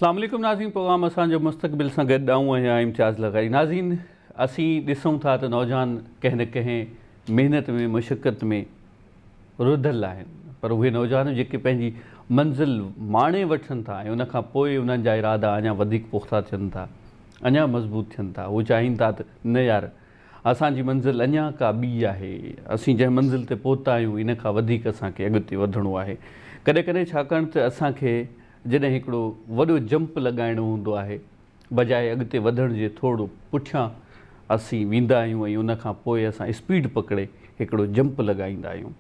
اسلام عليڪم ناظرين پروگرام اسان جو مستقبل سان گڏ آئون آهيان امتياز لغاري ناظرين اسين ڏسون ٿا ته نوجوان ڪنهن نه ڪنهن محنت ۾ مشقت ۾ رڌل آهن پر اهي نوجوان جيڪي پنهنجي منزل ماڻي وٺن ٿا ۽ ان کان پوء انهن جا ارادا اڃا وڌيڪ پختا ٿين ٿا اڃا مضبوط ٿين ٿا اهي چاهين ٿا ته نه يار اسان جي منزل اڃا ڪا ٻي آهي، اسين جنهن منزل تي پهتا آهيون ان کان وڌيڪ اسان کي اڳتي وڌڻو آهي. ڪڏهن ڪڏهن ڇاڪاڻ ته اسان کي جڏهن هڪڙو وڏو جمپ لڳائڻو هوندو آهي، بجاء اڳتي وڌڻ جي ٿورو پٺيان اسين ويندا آهيون ۽ ان کان پوء اسان اسپيڊ پڪڙي هڪڙو جمپ لڳائيندا آهيون.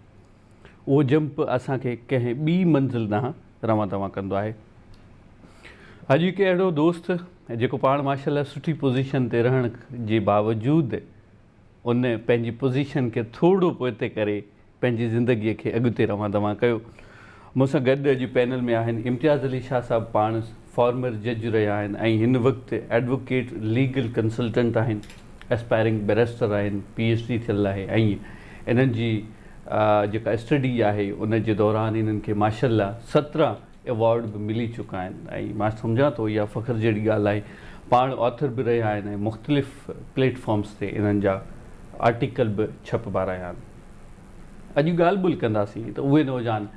اهو جمپ اسان کي ڪنهن ٻي منزل ڏانهن روان دوان ڪندو آهي. اڄ هڪ اهڙو دوست جيڪو پاڻ ماشاء الله سٺي پوزيشن تي رهڻ جي باوجود ان پنهنجي پوزيشن کي ٿورو پوئتي ڪري پنهنجي زندگي کي اڳتي روان دوان ڪيو. مون سان گڏ اڄ پينل ۾ آهن امتياز علي شاهه صاحب پاڻ فارمر جج رهيا آهن ۽ هن وقت ايڊووڪيٽ ليگل ڪنسلٽنٽ آهن، اسپائرنگ بئريسٽر آهن، پي ايڇ ڊي ٿيل آهي ۽ انهن جي جيڪا اسٽڊي آهي ان جي دوران انهن کي ماشاء الله 17 ايوارڊ به ملي چڪا آهن ۽ مان سمجهان ٿو اها فخر جهڙي ڳالهه آهي پاڻ آٿر به رهيا آهن ۽ مختلف پليٽ فارمز تي انهن جا آرٽيڪل به ڇپبا رهيا آهن. اڄ ڳالهه ٻولهه ڪنداسين ته اهي نوجوان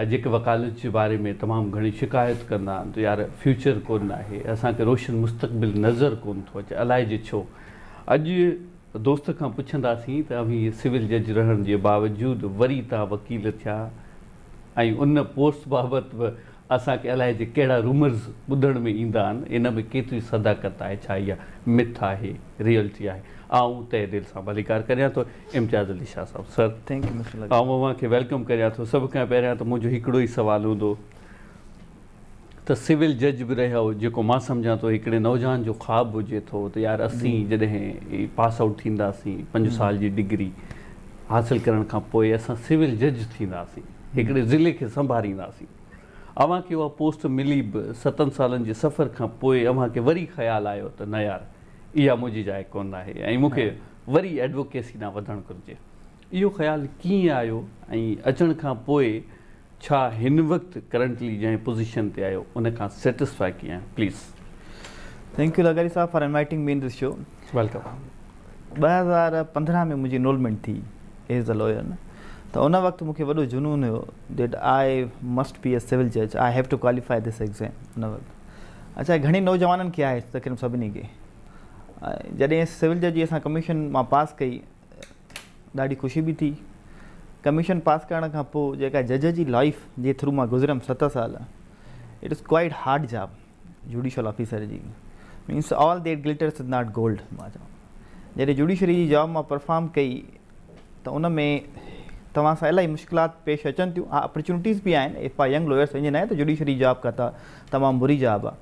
جيڪي وڪالت جي باري ۾ تمام گهڻي شڪايت ڪندا آهن ته يار فيوچر ڪونه آهي اسان کي روشن مستقبل نظر ڪونه ٿو اچي الائجي ڇو اڄ دوست کان پڇنداسين ته اوهين سول جج رهڻ جي باوجود وري توهان وڪيل ٿيا ۽ ان پوسٽ بابت به اسان کي الائجي ڪهڙا رومرز ٻڌڻ ۾ ايندا آهن ان ۾ ڪيتري صداقت آهي ڇا اها مٿ آهي ريئلٽي آهي آئون تهه دل سان ڀليڪار ڪريان ٿو امتياز علي شاهه صاحب سر thank you mister لغاري. آئون اوهان کي welcome ڪريان ٿو سڀ کان پهريان ته منهنجو هڪڙو ئي سوال هوندو ته سول جج به رهيا هو جيڪو مان سمجهان ٿو هڪڙي نوجوان جو خواب هجي ٿو ته يار اسين جڏهن پاس آئوٽ ٿينداسين پنج سال جي ڊگري حاصل ڪرڻ کان پوء اسان سول جج ٿينداسين هڪڙي ضلعي کي سنڀارينداسين اوهان کي اها پوسٽ ملي به ستن سالن جي سفر کان پوء اوهان کي وري خيال آيو ته نه يار اها منهنجي جاء ڪونه آهي ۽ مون کي وري ايڊووڪيسي ڏانهن وڌڻ گهرجي اهو خيال ڪيئن آيو ۽ اچڻ کان پوء ڇا هن وقت ڪرنٽلي جنهن پوزيشن تي آهيو ان کان سيٽسفائي ڪيئن آهيو پليز. Thank you لغاري صاحب for inviting me in this show. Welcome. 2015 ۾ منهنجي انرولمينٽ ٿي ايز ا لوئر ته ان وقت مون کي وڏو جنون هيو that I must be a civil جج I have to qualify this exam ان وقت اڇا گهڻي نوجوانن کي آهي تقريبن سڀني کي جڏهن سول جج جي اسان ڪميشن مان پاس ڪئي ڏاڍي خوشي به ٿي ڪميشن پاس ڪرڻ کان پوء جيڪا جج جي لائف جي ٿرو مان گذريم ست سال it is quite hard job judicial officer جي means all that glitters is not gold مان چوان جڏهن جوڊيشري جي جاب مان پرفارم ڪئي ته ان ۾ توهان سان الاهي مشڪلات پيش اچن ٿيون ها اپرچونٽيز به آهن اف آ ينگ لوئرس ائين ناهي ته جوڊيشري جاب ڪا ته تمام بري جاب آ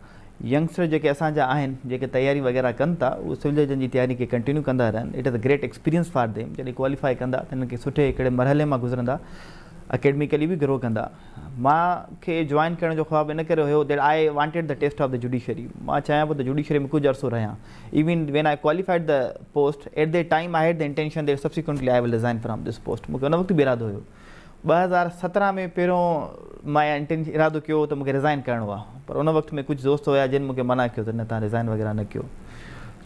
ينگسٽر جيڪي اسان جا آهن جيڪي تياري وغيره ڪن ٿا اهي سول ججن جي تياري کي ڪنٽينيو ڪندا رهن it is a great experience for them جڏهن ڪواليفائي ڪندا ته انهن کي سٺي هڪڙي مرحلي مان گذرندا اڪيڊميڪلي به گرو ڪندا مان کي جوائن ڪرڻ جو خواب ان ڪري هيو that I wanted the test of the judiciary مان چاهيان پيو ته جوڊيشري ۾ ڪجهه عرصو رهيان even when I qualified the post at the time I had the intention that subsequently I will resign from this post مون کي ان وقت به ارادو هيو 2017 ۾ پهريون مان انٽينشن ارادو ڪيو ته مون کي ريزائن ڪرڻو آهي پر ان وقت ۾ ڪجهه دوست هيا جن مون کي منع ڪيو ته نه تان ريزائن وغيره نه ڪيو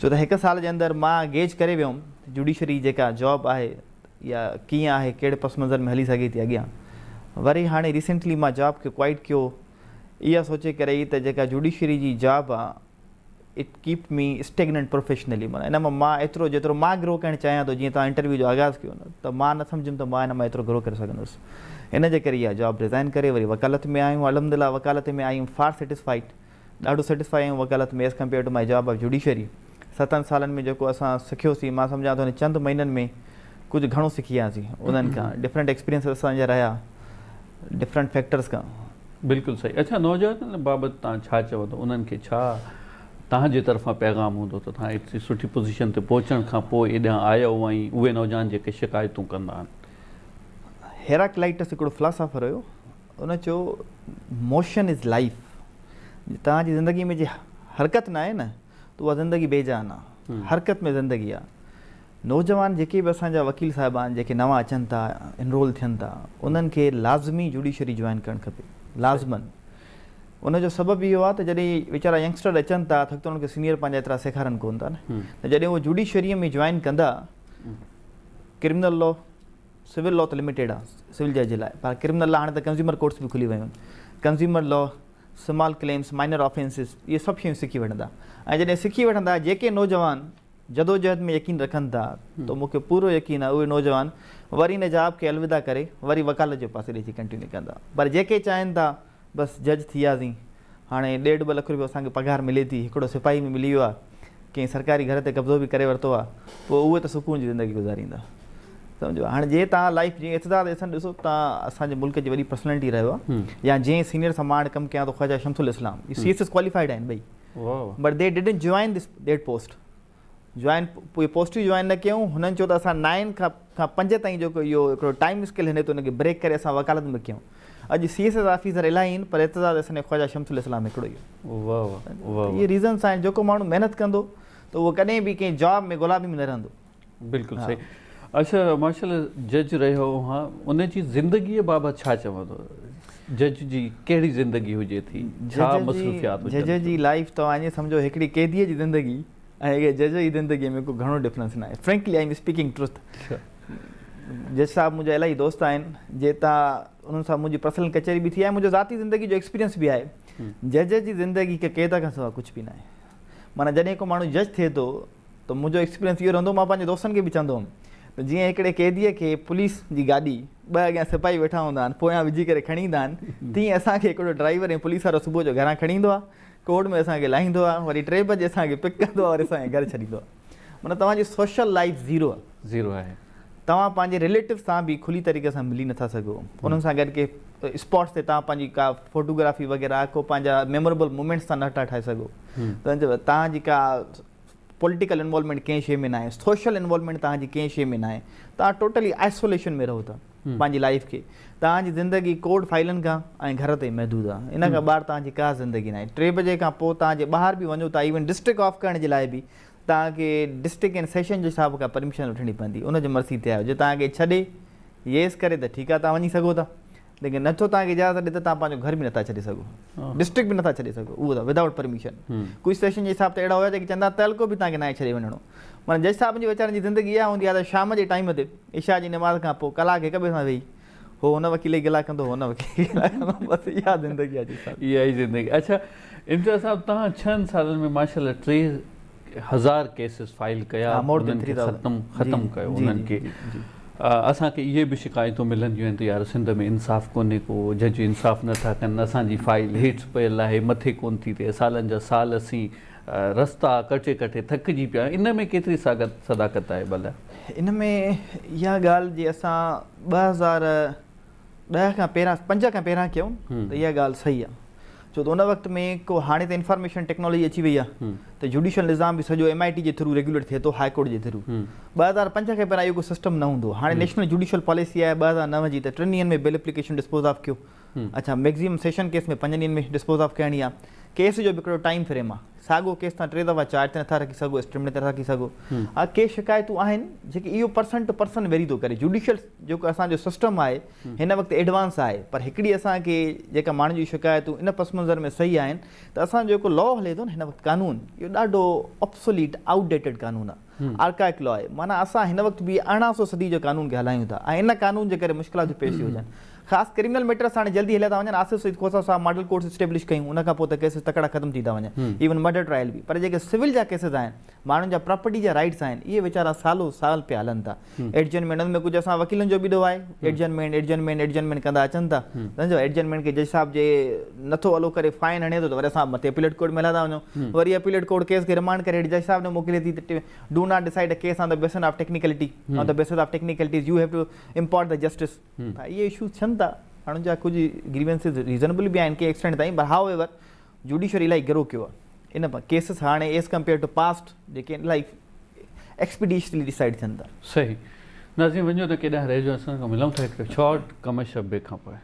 ڇو ته هڪ سال جي اندر مان گيج ڪري ويم جوڊيشري جيڪا جاب آهي يا ڪيئن آهي ڪهڙي پس منظر ۾ هلي سگهي ٿي اڳيان وري هاڻي ريسينٽلي مان جاب کي ڪوائٽ ڪيو اها سوچي ڪري ئي ته جيڪا جوڊيشري جي جاب آ it keep me stagnant professionally معنيٰ ان مان مان ايترو جيترو مان گرو ڪرڻ چاهيان ٿو جيئن توهان انٽرويو جو آغاز ڪيو نه ته مان نه سمجهيم ته مان ان مان ايترو گرو ڪري سگهندس ان جي ڪري اها جاب ريزائن ڪري وري وڪالت ۾ آيو الحمد لله وڪالت ۾ I am for satisfied ڏاڍو سيٽسفائي آهيون وڪالت ۾ as compare to my job of judiciary ستن سالن ۾ جيڪو اسان سکيوسين مان سمجهان ٿو ان چند مهينن ۾ ڪجهه گهڻو سکي وياسين انهن کان ڊفرنٽ ايڪسپيرينس اسان جا رهيا ڊفرنٽ فيڪٽرس کان. بلڪل صحيح اڇا نوجوانن بابت توهان ڇا چوندو انهن کي ڇا توهان جي طرفان پيغام هوندو ته توهان ايتري سٺي پوزيشن تي پهچڻ کان پوء ايڏانهن آيا آهيو ۽ اهي نوجوان جيڪي شڪايتون ڪندا آهن. هيراڪلائٽس هڪڙو فلاسافر هيو ان چيو موشن از لائف توهان جي زندگي ۾ جي حرڪت نه آهي نه ته اها زندگي بي جان آهي حرڪت ۾ زندگي آهي نوجوان جيڪي به اسان جا وڪيل صاحبان جيڪي نوان اچن ٿا انرول ٿين ٿا انهن کي لازمي جوڊيشري جوائن ڪرڻ کپي لازمن. ان جو سبب اهو آهي ته جڏهن ويچارا ينگسٽر اچن ٿا ته هڪ ته انهن کي سينيئر پنهنجا ايترا سيکارن ڪونه ٿا نه ته جڏهن اهي جوڊيشريء ۾ جوائن ڪندا ڪرمنل لا سول لا ته لميٽيڊ آهي سول جج لاء پر ڪرمنل لا هاڻي ته ڪنزيومر ڪورٽس به کلي ويون آهن consumer law small claims minor offences اهي سڀ شيون سکي وٺندا ۽ جڏهن سکي وٺندا جيڪي نوجوان جدوجهد ۾ يقين رکن ٿا ته مون کي پورو يقين آهي اهي نوجوان وري ان جاب کي الوداع ڪري وري وڪالت جي پاسي ڏي اچي ڪنٽينيو ڪندا پر جيڪي چاهين ٿا بس جج ٿي وياسين هاڻي ڏيڍ ٻه لک روپيو اسان کي پگهار ملي ٿي هڪڙو سپاهي به ملي ويو آهي ڪنهن سرڪاري گهر تي قبضو به ڪري ورتو آهي پوء اهي ته سڪون جي زندگي گذاريندا سمجهو هاڻي جي تان لائف جي اعتزاز احسن ڏسو تان اسان جي ملڪ جي وڏي پرسنالٽي رهيو آهي يا جنهن سينيئر سان مان هاڻي ڪم ڪيان ٿو خواجه شمس الاسلام سي ايس ايس ڪواليفائيڊ آهن ٻئي but they didn't join this that post join اهي پوسٽ ئي جوائن نه ڪيون هنن چيو ته اسان نائن کان کان پنج تائين جيڪو اهو هڪڙو ٽائيم اسڪيل هلي ٿو ان کي بريڪ ڪري اسان وڪالت ۾ ڪيون اڄ سي ايس ايس آفيسر الاهي آهن پر اعتزاز احسن ۽ خواجه شمس الاسلام هڪڙو ئي واهه واهه اهي ريزنس آهن جيڪو ماڻهو محنت ڪندو ته اهو ڪڏهن به ڪنهن جاب ۾ غلامي ۾ نه رهندو. بلڪل صحيح اڇا ماشاءالله جج رهيو اوهان ان جي زندگي بابت ڇا چوندو جج جي ڪهڙي زندگي هجي ٿي ڇا مصروفيات هجن جج جي لائف توهان ائين سمجهو هڪڙي قيدي جي زندگي ۽ هڪ جج جي زندگي ۾ ڪو گهڻو ڊفرنس ناهي frankly I am speaking truth جج صاحب منهنجا الاهي دوست آهن جي تان انهن سان منهنجي پرسنل ڪچهري به ٿي آهي منهنجو ذاتي زندگي جو ايڪسپيرينس به آهي جج جي زندگي هڪ قيد کان سواء ڪجهه به ناهي معنيٰ جڏهن ڪو ماڻهو جج ٿئي ٿو ته منهنجو ايڪسپيرينس اهو رهندو هو، مان پنهنجي دوستن کي به چوندو هوم ته جيئن هڪڙي قيديء کي پوليس جي گاڏي ٻه اڳيان سپاهي ويٺا هوندا آهن، پويان وجهي ڪري کڻي ايندا آهن، تيئن اسان کي هڪڙو ڊرائيور ۽ پوليس وارو صبح جو گهران کڻي ايندو آهي، ڪورٽ ۾ اسان کي لاهيندو آهي، وري ٽي بجي اسان کي پڪ ڪندو آهي، وري اسان کي گهر ڇڏيندو آهي. معنيٰ توهان جي سوشل لائيف زيرو آهي. زيرو آهي. توهان پنهنجي رليٽوز سان به کلي طريقي سان ملي نٿا سگهو، انهن سان گڏ ڪي اسپاٽس تي توهان پنهنجي ڪا فوٽوگرافي وغيره ڪو پنهنجا ميموريبل مومينٽس توهان نٿا ٺاهي سگهو. توهان جي ڪا پوليٽيڪل انوالومينٽ ڪنهن شيء ۾ ناهي، سوشل انوالومينٽ توهان جي ڪنهن شيء ۾ ناهي، توهان ٽوٽلي آئسوليشن ۾ رهو ٿا پنهنجي لائيف کي، توهان جي زندگي ڪورٽ فائلن کان ۽ گهر تائين محدود آهي، ان کان ٻاهر توهان جي ڪا زندگي ناهي، ٽي بجي کان پوء توهان جي ٻاهر به وڃو ٿا ايون ڊسٽرڪٽ آف ڪرڻ جي لاء به توهان کي ڊسٽرڪٽ اينڊ سيشن جج صاحب کان پرميشن وٺڻي پوندي، ان جي مرضي تي آهيو، جي توهان کي ڇڏي ييس ڪري ته ٺيڪ آهي توهان وڃي سگهو ٿا. ليڪن نه ٿو توهان کي اجازت ڏي ته توهان پنهنجو گهر به نٿا ڇڏي سگهو ڊسٽرڪٽ به نٿا ڇڏي سگهو اهو ته ودائوٽ پرميشن ڪجهه سيشن جي حساب ته اهڙا هيا جيڪي چوندا تعلقو به توهان کي ناهي ڇڏي وڃڻو معنيٰ جج صاحب جي ويچارن جي زندگي اها هوندي آهي ته شام جي ٽائيم تي عشاء جي نماز کان پوء ڪلاڪ هڪ ٻئي سان ويهي هو هن وڪيل کي گلا ڪندو هو هن وڪيل کي گلا ڪندو بس اها زندگي آهي جج صاحب اها ئي زندگي اڇا امتياز صاحب توهان ڇهن سالن ۾ ماشاءالله 3000 ڪيسز فائل ڪيا انهن کي ختم ختم ڪيو انهن کي اسان کي اهي به شڪايتون ملنديون آهن ته يار سنڌ ۾ انصاف ڪونهي ڪو جج انصاف نه ٿا ڪن اسان جي فائل هيٺ پيل آهي مٿي ڪون ٿي ٿئي سالن جا سال اسين رستا ڪٽي ڪٽي ٿڪجي پيا آهيون ان ۾ ڪيتري صداقت آهي ڀلا؟ ان ۾ اها ڳالهه جي اسان 2010 کان پهريان پنج کان پهريان ڪيون ته اها ڳالهه صحيح آهي ڇو ته ان وقت ۾ ڪو هاڻي ته انفارميشن ٽيڪنالاجي اچي وئي آهي ته جوڊيشل نظام به سڄو ايم I ٽي جي ٿرو ريگيوليٽ ٿئي ٿو هاء ڪورٽ جي ٿرو 2005 کان پهريان اهو ڪو سسٽم نه هوندو هو هاڻي نيشنل جوڊيشل پاليسي آهي 2009 جي ته ٽن ڏينهن ۾ بيل اپليڪيشن ڊسپوز آف ڪيو اڇا ميڪزيمم سيشن ڪيس ۾ پنج ڏينهن ۾ ڊسپوز آف ڪرڻي آهي ڪيس جو به هڪڙو ٽائيم فريم آهي ساڳو ڪيس تان ٽي دفعا چارج تي نٿا رکي سگهو اسٽيٽمينٽ تي نٿا رکي سگهو ها ڪي شڪايتون آهن جيڪي اهو پرسن ٽو پرسن ويري ٿو ڪري جوڊيشل جيڪو اسان جو سسٽم آهي هن وقت ايڊوانس آهي پر هڪڙي اسان کي جيڪا ماڻهن جون شڪايتون ان پس منظر ۾ صحيح آهن ته اسان جو جيڪو لا هلي ٿو نه هن وقت قانون اهو ڏاڍو آبسوليٽ آئوٽ ڊيٽيڊ قانون آهي آرڪائڪ لا آهي معنيٰ اسان هن وقت به 1800 صدي جو قانون کي هلايون ٿا ۽ ان قانون جي ڪري مشڪلاتون پيش ٿيون اچن خاص ڪرمنل ميٽرس هاڻي جلدي هليا ٿا وڃن آصف سعيد کوسا صاحب ماڊل ڪورٽس اسٽيبلش ڪيون ان کان پوء ته ڪيسز تڪڙا ختم ٿي ٿا وڃن ايون مرڊر ٽرائل به پر جيڪي سول جا ڪيسز آهن ماڻهن جا پراپرٽي جا رائٽس آهن اهي ويچارا سالو سال پيا هلن ٿا ايڊجرنمينٽ ان ۾ ڪجهه اسان وڪيلن جو به ڏوهه آهي ايڊجرنمينٽ ايڊجرنمينٽ ايڊجرنمينٽ ڪندا اچن ٿا سمجهو ايڊجرنمينٽ کي جج صاحب جي نٿو الو ڪري فائن هڻي ٿو ته وري اسان مٿي اپيليٽ ڪورٽ ۾ هليا ٿا وڃون وري اپيليٽ ڪورٽ ڪيس کي رمانڊ ڪري هيٺ جج صاحب ڏي موڪلي ٿي ته do not decide a case on the basis of technicality on the basis of technicalities you have to impart the justice ته اهي اشوز ٿين ٿا ماڻهن جا ڪجهه گريونسز ريزنبل به آهن ڪنهن ايڪسٽينٽ تائين پر هاء ايور جوڊيشري الاهي گرو ڪيو آهي ان ڪيسز هاڻي ايز ڪمپيئر ٽو پاسٽ جيڪي الاهي ايڪسپيڊيشلي ڊسائيڊ ٿين ٿا. صحيح ناظرين وڃو ته ڪيڏانهن رهجو اسان کان ملون ٿا هڪ شارٽ ڪمرشل بريڪ کان پوء.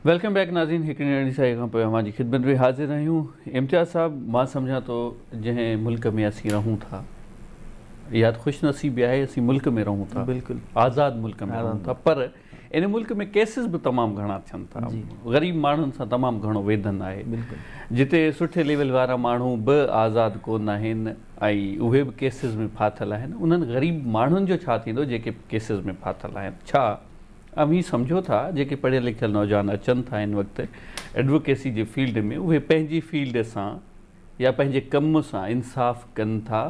Welcome back ناظرين هڪڙي ننڍڙي ساهي کان پوء اوهان جي خدمت ۾ حاضر آهيون امتياز صاحب مان سمجهان ٿو جنهن ملڪ ۾ اسين رهون ٿا اها ته خوش نصيبي آهي اسين ملڪ ۾ رهون ٿا بلڪل آزاد ملڪ ۾ رهون ٿا پر ان ملڪ ۾ ڪيسز به تمام گهڻا ٿين ٿا غريب ماڻهن سان تمام گهڻو ويڌن آهي جتي سٺي ليول وارا ماڻهو به آزاد ڪون آهن ۽ اهي به ڪيسز ۾ ڦاٿل آهن انهن غريب ماڻهن جو ڇا ٿيندو جيڪي ڪيسز ۾ ڦاٿل آهن ڇا اوهين سمجهو ٿا جيڪي پڙهيل لکيل نوجوان اچن ٿا هن وقت ايڊووڪيسي جي فيلڊ ۾ اهي پنهنجي فيلڊ سان يا پنهنجي ڪم سان انصاف ڪن ٿا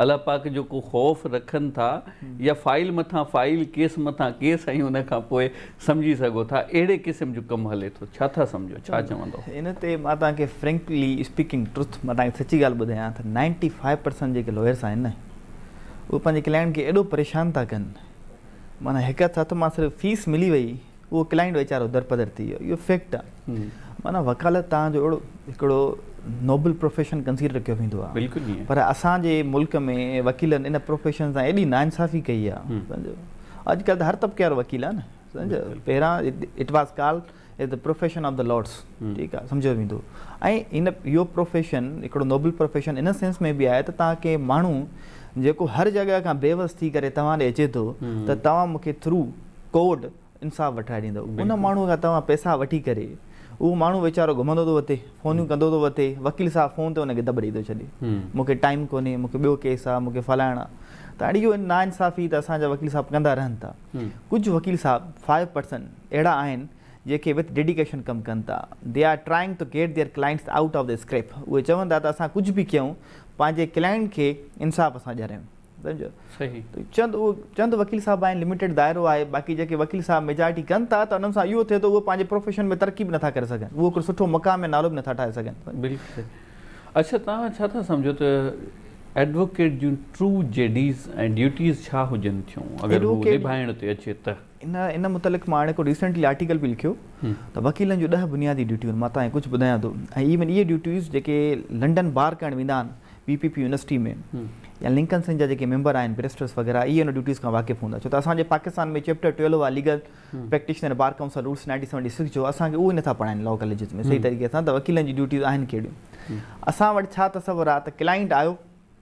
الله پاڪ جو ڪو خوف رکن ٿا يا فائل مٿان فائل ڪيس مٿان ڪيس ۽ ان کان پوء سمجهي سگهو ٿا اهڙي قسم جو ڪم هلي ٿو ڇا ٿا سمجهو ڇا چوندو. ان تي مان توهان کي فرينڪلي اسپيڪنگ ٽروٿ مان توهان کي سچي ڳالهه ٻڌايان ته نائنٽي فائيو پرسنٽ جيڪي لائرس آهن نه اهي پنهنجي ڪلائنٽ کي ايڏو پريشان ٿا ڪن معنيٰ هڪ هٿ مان صرف فيس ملي وئي اهو ڪلائنٽ ويچارو درپدر ٿي ويو اهو فيڪٽ آهي معنيٰ وڪالت تان جو اهڙو هڪڙو نوبل پروفيشن ڪنسيڊر ڪيو ويندو آهي بلڪل پر اسان جي ملڪ ۾ وڪيلن ان پروفيشن سان ايڏي ناانصافي ڪئي آهي سمجهو اڄڪلهه ته هر طبقي وارو وڪيل آهي نه سمجهو پهريان it was call is the profession of the lords ٺيڪ آهي سمجهيو ويندو ۽ ان اهو پروفيشن هڪڙو نوبل پروفيشن ان سينس ۾ به آهي ته توهان کي ماڻهو جيڪو هر جڳهه کان بيوس ٿي ڪري توهان ڏي اچي ٿو ته توهان مون کي ٿرو ڪوڊ انصاف وٺرائي ڏيندو ان ماڻهو کان توهان پئسا وٺي ڪري اهو ماڻهو ويچارو گهمندو ٿو وتي فونيون ڪندو ٿو وتي وڪيل صاحب فون تي ان کي دٻ ڏئي ٿو ڇڏي مون کي ٽائيم ڪونهي مون کي ٻيو ڪيس آهي مون کي فلاڻ آهي ته هاڻي اهو ناانصافي ته اسان جا وڪيل صاحب ڪندا رهن ٿا ڪجهه وڪيل صاحب فائيو پرسنٽ اهڙا آهن جيڪي وٿ ڊيڊيڪيشن ڪم ڪن ٿا They are trying to get their clients out of the scrape اهي چون ٿا ته اسان ڪجهه به ڪيون پنهنجي ڪلائنٽ کي انصاف اسان ڏياريون سمجهيو صحيح چند اهو چند وڪيل صاحب آهن لميٽيڊ دائرو آهي باقي جيڪي وڪيل صاحب ميجارٽي ڪن ٿا ته انهن سان اهو ٿئي ٿو اهو پنهنجي پروفيشن ۾ ترقي به نٿا ڪري سگهن اهو هڪڙو سٺو مقام ۽ نالو به نٿا ٺاهي سگهن بلڪل اڇا توهان ڇا ٿا سمجهو ته ايڊووڪيٽ جون ٽرو جيڊيز ۽ ڊيوٽيز ڇا هجن ٿيون اگر هو نڀائڻ تي اچي ته؟ ان ان متعلق مان هاڻي هڪ ريسينٽلي آرٽيڪل به لکيو ته وڪيلن جون ڏهه بنيادي ڊيوٽيون آهن مان توهان کي ڪجهه ٻڌايان ٿو ۽ ايون اهي ڊيوٽيز جيڪي لنڊن بار ڪرڻ ويندا آهن پي پي پي يونيورسٽي ۾ يا لنڪن سن جا جيڪي ميمبر آهن بئريسٽرس وغيره اهي ان ڊيوٽيز کان واقف هوندا ڇو ته اسان جي پاڪستان ۾ چيپٽر ٽويلو آهي legal practitioner bar council rules 1976 جو اسان کي اهو ئي نٿا پڙهائن لا ڪاليجز ۾ صحيح طريقي سان ته وڪيلن جي ڊيوٽيز آهن ڪهڙيون اسان وٽ ڇا تصور آهي ته ڪلائنٽ آيو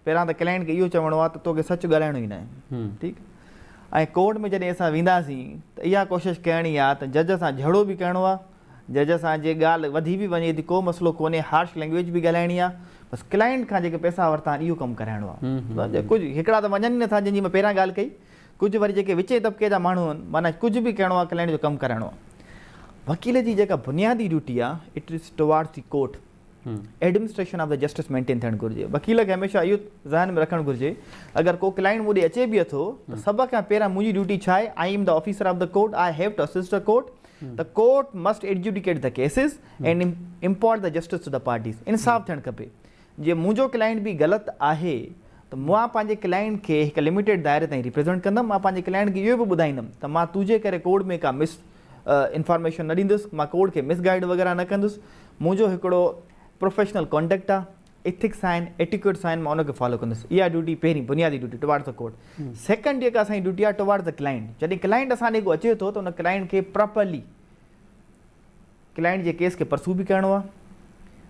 پهريان ته ڪلائنٽ کي اهو چوڻو آهي ته توکي سچ ڳالهائڻو ئي ناهي ٺيڪ ۽ ڪورٽ ۾ جڏهن اسان وينداسين ته اها ڪوشش ڪرڻي آهي ته جج سان جهڙو به ڪرڻو آهي جج سان جي ڳالهه وڌي به وڃي ٿي ڪو مسئلو ڪونهي هارش لينگويج به ڳالهائڻي آهي بس ڪلائنٽ کان جيڪي پئسا ورتا آهن اهو ڪم ڪرائڻو آهي ڪجهه هڪڙا ته وڃن ئي نٿا جن جي مان پهريان ڳالهه ڪئي ڪجهه وري جيڪي وچين طبقي جا ماڻهو آهن معنيٰ ڪجهه به ڪرڻو آهي ڪلائنٽ جو ڪم ڪرائڻو آهي وڪيل جي جيڪا بنيادي ڊيوٽي آهي it is towards the court administration of the justice maintain ٿيڻ گهرجي وڪيل کي هميشه اهو ذهن ۾ رکڻ گهرجي اگر ڪو ڪلائنٽ مون ڏي اچي به اٿو ته سڀ کان پهريان منهنجي ڊيوٽي ڇا آهي I am the officer of the court I have to assist the court the court must adjudicate the cases and impart the justice to the parties انصاف ٿيڻ کپي جي منهنجو ڪلائنٽ به غلط آهي ته مان پنهنجي ڪلائنٽ کي هڪ لميٽيڊ دائري تائين ريپريزنٽ ڪندم مان پنهنجي ڪلائنٽ کي اهو به ٻڌائيندم ته مان تنهنجي ڪري ڪورٽ ۾ ڪا مس انفارميشن نه ڏيندس مان ڪورٽ کي مس گائيڊ وغيره نه ڪندس منهنجو هڪڙو پروفيشنل ڪانڊڪٽ آهي ايٿڪس آهن ايٽيڪيوٽس آهن مان ان کي فالو ڪندس اها ڊيوٽي پهرين بنيادي ڊيوٽي ٽوارڊز the court second جيڪا اسان جي ڊيوٽي آهي ٽوارڊز the client جڏهن ڪلائنٽ اسان ڏي ڪو اچي ٿو ته ان ڪلائنٽ کي پراپرلي ڪلائنٽ جي ڪيس کي پرسو به ڪرڻو آهي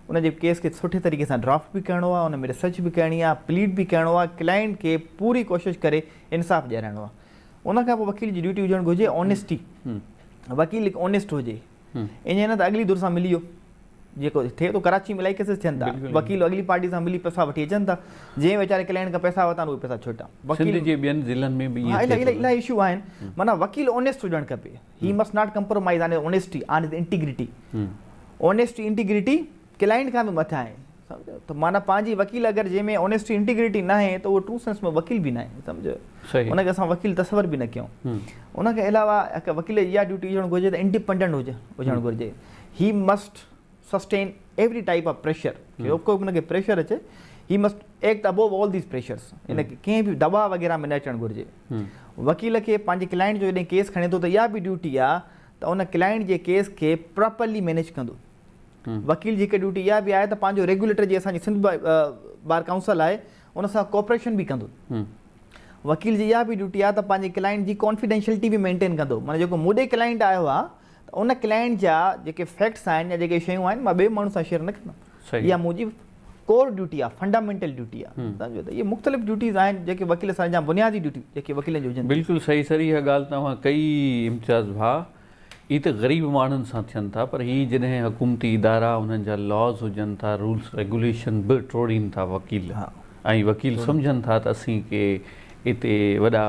ان جي ڪيس کي سٺي طريقي سان ڊرافٽ به ڪرڻو آهي ان ۾ ريسرچ به ڪرڻي آهي پليڊ به ڪرڻو آهي ڪلائنٽ کي پوري ڪوشش ڪري انصاف ڏيارائڻو آهي ان کان پوء وڪيل جي ڊيوٽي هجڻ گهرجي آنيسٽي وڪيل هڪ آنيسٽ هجي ائين نه ته اڳلي ڌر سان ملي ويو جيڪو ٿئي ٿو ڪراچي ۾ الاهي ڪيسز ٿين ٿا وڪيل اڳلي پارٽي سان ملي پئسا وٺي اچن ٿا جنهن ويچاري ڪلائنٽ کان پئسا ورتا آهن اهي پئسا ڇوٽا سنڌ جي ٻين ضلعن ۾ به ائين ٿئي ٿو الاهي اشو آهن معنيٰ وڪيل آنيسٽ هجڻ کپي he must not compromise on his honesty on his integrity honesty integrity client کان به مٿي آهي سمجهو ته معنيٰ پنهنجي وڪيل اگر جنهن ۾ اونيسٽي انٽيگريٽي ناهي ته اهو ٽرو سينس ۾ وڪيل به ناهي سمجهو ان کي اسان وڪيل تصور به نه ڪيون ان کان علاوه هڪ وڪيل جي اها ڊيوٽي هجڻ گهرجي ته انڊيپنڊنٽ هجي هجڻ گهرجي he must sustain every type of pressure ڪو به ان کي پريشر اچي he must act above all these pressures ان کي ڪنهن به دٻاء وغيره ۾ نه اچڻ گهرجي وڪيل کي پنهنجي ڪلائنٽ جو جڏهن ڪيس کڻي ٿو ته اها به ڊيوٽي آهي ته ان ڪلائنٽ جي ڪيس کي پراپرلي مينيج ڪندو وڪيل جي هڪ ڊيوٽي اها به آهي ته پنهنجو ريگيوليٽر جي اسان جي سنڌ بار ڪائونسل آهي ان سان ڪوآپريشن به ڪندو وڪيل جي اها به ڊيوٽي آهي ته پنهنجي ڪلائنٽ جي ڪانفيڊينشلٽي به مينٽين ڪندو معنيٰ جيڪو مون ڏي ڪلائنٽ آيو آهي ته ته ان ڪلائنٽ جا جيڪي فيڪٽس آهن يا جيڪي شيون آهن مان ٻئي ماڻهو سان شيئر نه ڪندم. اها منهنجي ڪور ڊيوٽي آهي، فنڊامينٽل ڊيوٽي آهي. سمجهو ته اهي مختلف ڊيوٽيز آهن جيڪي وڪيل سان جا بنيادي ڊيوٽي جيڪي وڪيلن جي هجن ٿيون. بلڪل صحيح سر اها ڳالهه توهان ڪئي امتياز ڀاء. اهي ته غريب ماڻهن سان ٿين ٿا پر هي جڏهن حڪومتي ادارا انهن جا لاز هجن ٿا رولس ريگوليشن به ٽوڙين ٿا وڪيل ۽ وڪيل سمجهن ٿا ته اسين ڪي اتي وڏا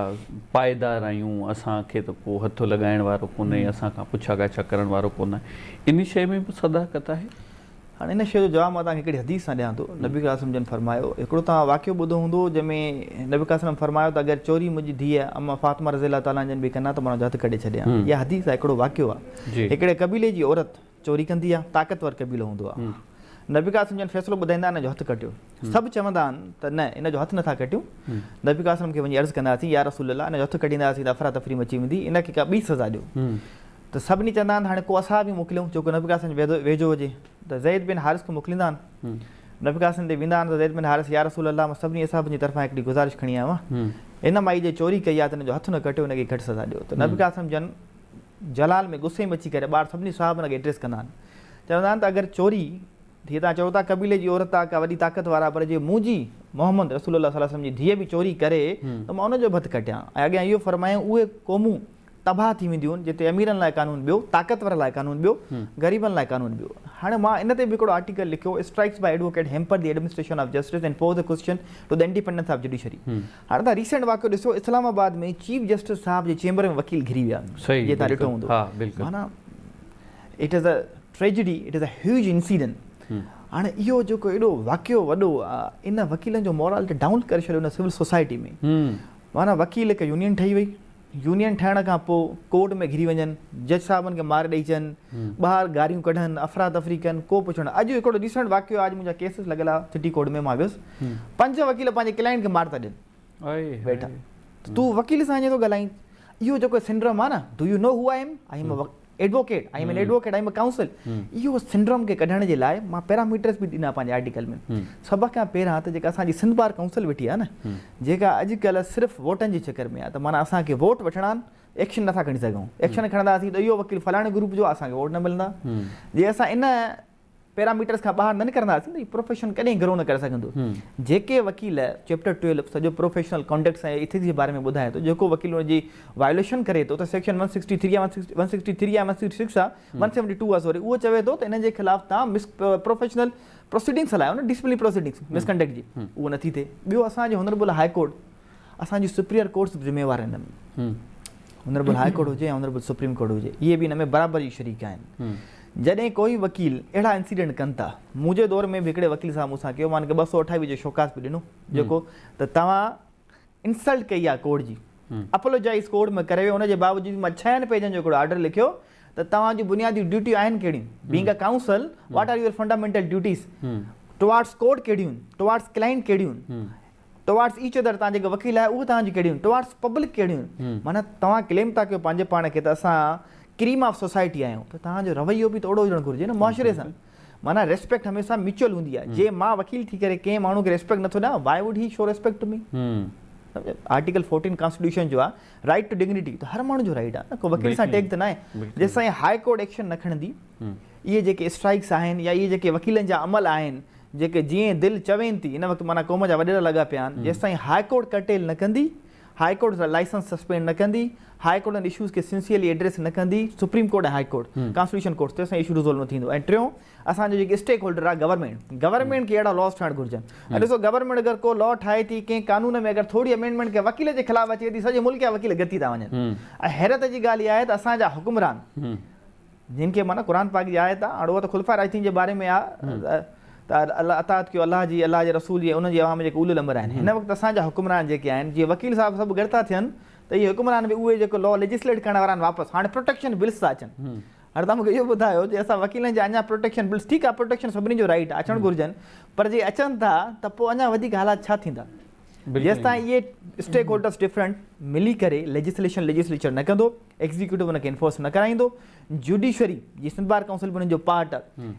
پائيدار آهيون اسان کي ته ڪو هٿ لڳائڻ وارو ڪونهي اسان کان پڇا ڳاڇا ڪرڻ وارو ڪونه ان شيء ۾ به صداقت آهي. هاڻي ان شيء جو جواب مان توهان کي هڪڙي حديث سان ڏيان ٿو. نبي ڪريم صلعم جن فرمايو، هڪڙو توهان واقعو ٻڌو هوندو جنهن ۾ نبي ڪريم صلعم فرمايو ته اگر چوري منهنجي ڌيء اما فاطمه رضي الله تعالٰي عنها جن به ڪن ها ته مان ان جو هٿ ڪڍي ڇڏيان ها. اها حديث آهي، هڪڙو واقعو آهي. هڪڙي قبيلي جي عورت چوري ڪندي آهي، طاقتور قبيلو هوندو آهي. نبي ڪريم صلعم جن فيصلو ٻڌائيندا آهن ان جو هٿ ڪٽيو. سڀ چوندا آهن ته نه ان جو هٿ نٿا ڪٽيون. نبي ڪريم صلعم کي وڃي عرض ڪنداسين يا رسول الله ان جو هٿ ڪڍينداسين ته افراتفري مچي ويندي، ان کي ڪا ٻي سزا ڏيو. ته سڀني چوندا آهن ته هاڻي ڪو اصحابي موڪليون جيڪو نبي قاسم جي ويجهو هجي ته زيد بن حارث کي موڪليندا آهن. نبي قاسم ڏي ويندا آهن ته زيد بن حارث يا رسول الله مان سڀني اصحابن جي طرفان هڪڙي گذارش کڻي آيو آهيان هن مائي جي چوري ڪئي آهي ته هن جو هٿ نه ڪٽيو هن کي گهٽ سزا ڏيو ته نبي قاسم جن جلال ۾ غصي ۾ اچي ڪري ٻاهر سڀني صحابن کي ايڊريس ڪندا آهن چوندا آهن ته اگر چوري ٿي توهان چئو ٿا قبيلي جي عورت آ ڪا وڏي طاقت وارا پر جي منهنجي محمد رسول الله صلي الله عليه وسلم جي ڌيء به چوري ڪري ته مان ان جو به هٿ ڪٽيان ۽ اڳيان اهو فرمايائون اهي قومون تباهه ٿي وينديون جتي اميرن لاء قانون ٻيو، طاقتور لاء قانون ٻيو، غريبن لاء قانون ٻيو. هاڻي مان ان تي به هڪڙو آرٽيڪل لکيو strikes by advocate hamper the administration of justice and pose a question to the independence of judiciary. هاڻي توهان ريسينٽ واقعو ڏسو اسلام آباد ۾ چيف جسٽس صاحب جي چيمبر ۾ وڪيل گهري ويا جيئن توهان ڏٺو هوندو. معنيٰ it is a tragedy it is a huge incident. هاڻي اهو جيڪو ايڏو واقعو وڏو ان وڪيلن جو مورال ته ڊائون ڪري ڇڏيو ان سول سوسائٽي ۾. معنيٰ وڪيل هڪ يونين ٺهي وئي. يونين ٺهڻ کان پوء ڪورٽ ۾ گهري وڃن، جج صاحبن کي مار ڏئي اچن، ٻاهر گاريون ڪڍن، افراتفري ڪن، ڪو پڇڻ. اڄ هڪڙو ريسنٽ واقعو آهي، اڄ منهنجا ڪيسز لڳل ها سٽي ڪورٽ ۾ مان ويس، پنج وڪيل پنهنجي ڪلائنٽ کي مار ٿا ڏين ويٺا ته تون وڪيل سان ائين ٿو ڳالهائين، اهو جيڪو سنڊرم آهي نه، do you know who I am, I am a advocate, I am an advocate, I am a counsel, اهو سنڊرم کي ڪڍڻ جي لاء مان پيراميٽرز به ڏنا پنهنجي آرٽيڪل ۾. سڀ کان پهريان ته جيڪا اسان جي سنڌ بار ڪائونسل ويٺي آهي نه، جيڪا اڄڪلهه صرف ووٽن جي چڪر ۾ آهي ته معنيٰ اسان کي ووٽ وٺڻا آهن، ايڪشن نٿا کڻي سگهون، ايڪشن کڻنداسين ته اهو وڪيل فلاڻي گروپ جو آهي اسان کي ووٽ نه ملندا. جي اسان ان پيراميٽرز کان ٻاهر نه نڪرنداسين ته هي پروفيشن ڪڏهن گرو نه ڪري سگهندو. جيڪي وڪيل چيپٽر ٽويلو سڄو پروفيشنل ڪانڊڪٽس ۽ ايٿڪس جي باري ۾ ٻڌائي ٿو، جيڪو وڪيل ان جي وايوليشن ڪري ٿو ته سيڪشن ون سڪسٽي ٿري يا ون سڪسٽي ٿري يا ون سڪسٽي سڪس آهي، ون سيونٽي ٽو آهي سوري، اهو چوي ٿو ته ان جي خلاف توهان مس پروفيشنل پروسيڊنگس هلايو نه ڊسپلنري پروسيڊنگس مس ڪنڊڪٽ جي اهو نٿي ٿئي. ٻيو اسان جي هنربل هاء ڪورٽ اسان جي سپريئر ڪورٽس به ذميوار آهن ان ۾ هنربل هاء ڪورٽ هجي يا هنربل سپريم ڪورٽ هجي اهي به ان ۾ برابر جي شريڪ آهن. جڏهن ڪوئي وڪيل اهڙا انسيڊنٽ ڪن ٿا منهنجي دور ۾ به هڪڙي وڪيل صاحب مون سان ڪيو مان ان کي 228 جو شوڪاس به ڏنو جيڪو ته توهان انسلٽ ڪئي آهي ڪورٽ جي اپولوجائز ڪورٽ ۾ ڪري ويو ان جي باوجود مان ڇهن پيجن جو هڪڙو آرڊر لکيو ته توهان جون بنيادي ڊيوٽيون آهن ڪهڙيون being a counsel what are your fundamental duties towards court ڪهڙيون ٽوارڊس ڪلائنٽ ڪهڙيون ٽوارڊس ايچ ادر توهان جيڪي وڪيل آهيو اهي توهان جون ڪهڙيون ٽوارڊس پبلڪ ڪهڙيون معنيٰ توهان ڪليم ٿا ڪيو پنهنجي پاڻ کي ته اسان ڪريم آف سوسائٽي آهيون ته توهان جو رويو به ته اهڙو هجڻ گهرجي نه معاشري سان معنيٰ ريسپيڪٽ هميشه ميوچل هوندي آهي جي مان وڪيل ٿي ڪري ڪنهن ماڻهو کي ريسپيڪٽ نٿو ڏيان why would he show respect to me article 14 constitution جو آهي رائٽ ٽو ڊگنيٽي ته هر ماڻهو جو رائٽ آهي نه ڪو وڪيل سان ٽيگ ته ناهي جيستائين هاء ڪورٽ ايڪشن نه کڻندي اهي جيڪي اسٽرائڪس آهن يا اهي جيڪي وڪيلن جا عمل آهن جيڪي جيئن دل چوين ٿي هن وقت معنيٰ قوم جا وڏيرا لڳا پيا آهن جيستائين هاء ڪورٽ ڪرٽيل نه ڪندي هاء ڪورٽ لائسنس سسپينڊ نه ڪندي، هاء ڪورٽ ان اشوز کي سنسيئرلي ايڊريس نه ڪندي، supreme court ۽ high court, constitution courts تيستائين اشو ريزولو نه ٿيندو ۽ ٽيون اسان جو جيڪي اسٽيڪ هولڊر آهي گورنمينٽ، گورنمينٽ کي اهڙا لاز ٺاهڻ گهرجن ۽ ڏسو گورنمينٽ اگر ڪو لا ٺاهي ٿي ڪنهن قانون ۾ اگر ٿوري امينڊمينٽ ڪنهن وڪيل جي خلاف اچي ٿي سڄي ملڪ جا وڪيل گڏ ٿي ٿا وڃن ۽ حيرت جي ڳالهه اها آهي ته اسان جا حڪمران جن کي معنيٰ قرآن پاڪ جي آيت آ، هاڻ اها ته خلفاء راشدين جي باري ۾ آ ته الله اطاعت ڪيو الله جي، الله جي رسول جي ۽ انهن جي عوام جيڪي اولي الامر آهن. هن وقت اسان جا حڪمران جيڪي آهن، جيئن وڪيل صاحب سڀ گڏ ٿا ٿين ته اهي حڪمران به اهي جيڪو لا ليجسليٽ ڪرڻ وارا آهن واپس هاڻي پروٽيڪشن بلز ٿا اچن. هاڻي توهان مون کي اهو ٻڌايو جي اسان وڪيلن جا اڃا پروٽيڪشن بلز ٺيڪ آ پروٽيڪشن سڀني جو رائيٽ آ اچڻ گهرجن پر جي اچن ٿا ته پوء اڃا وڌيڪ حالات ڇا ٿيندا؟ جيستائين اهي اسٽيڪ هولڊرس ڊفرنٽ ملي ڪري ليجسليشن ليجسليچر نه ڪندو، ايگزيڪيوٽو ان کي انفورس نه ڪرائيندو، جوڊيشري جي سنڌ بار ڪائونسل به انهن جو پارٽ آهي